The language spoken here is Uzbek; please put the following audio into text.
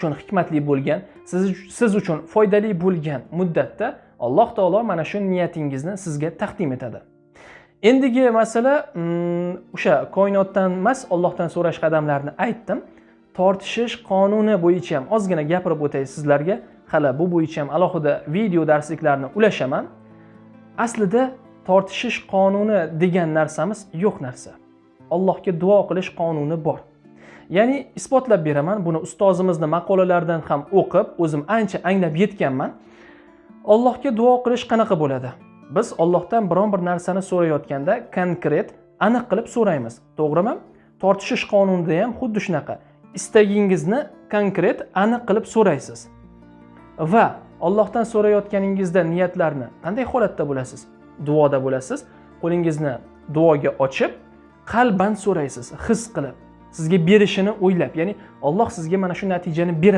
Uchun hikmatli bo'lgan, siz uchun foydali bo'lgan muddatda Alloh taolo mana shu niyatingizni sizga taqdim etadi. Endigi masala, o'sha koinotdan emas, Ollohdan so'rash qadamlarini aytdim. Tortishish qonuni bo'yicha ham ozgina gapirib o'tay sizlarga. Hali bu bo'yicha ham alohida video darsliklarni ulashaman. Aslida tortishish qonuni degan narsamiz yo'q narsa. Allohga duo qilish qonuni bor. Ya'ni isbotlab beraman, buni ustozimizni maqolalaridan ham o'qib, o'zim ancha anglab yetganman. Allohga duo qilish qanaqa bo'ladi? Biz Ollohdan biron bir narsani so'rayotganda konkret, aniq qilib so'raymiz, to'g'rimi? Tortishish qonunida ham xuddi shunaqa. Istagingizni konkret, aniq qilib so'raysiz. Va Ollohdan so'rayotganingizda niyatlarni qanday holatda bo'lasiz? Duoda bo'lasiz. Qo'lingizni duoga ochib, qalban so'raysiz, his qilib, sizga berishini o'ylab, ya'ni Olloh sizga mana shu natijani beradi.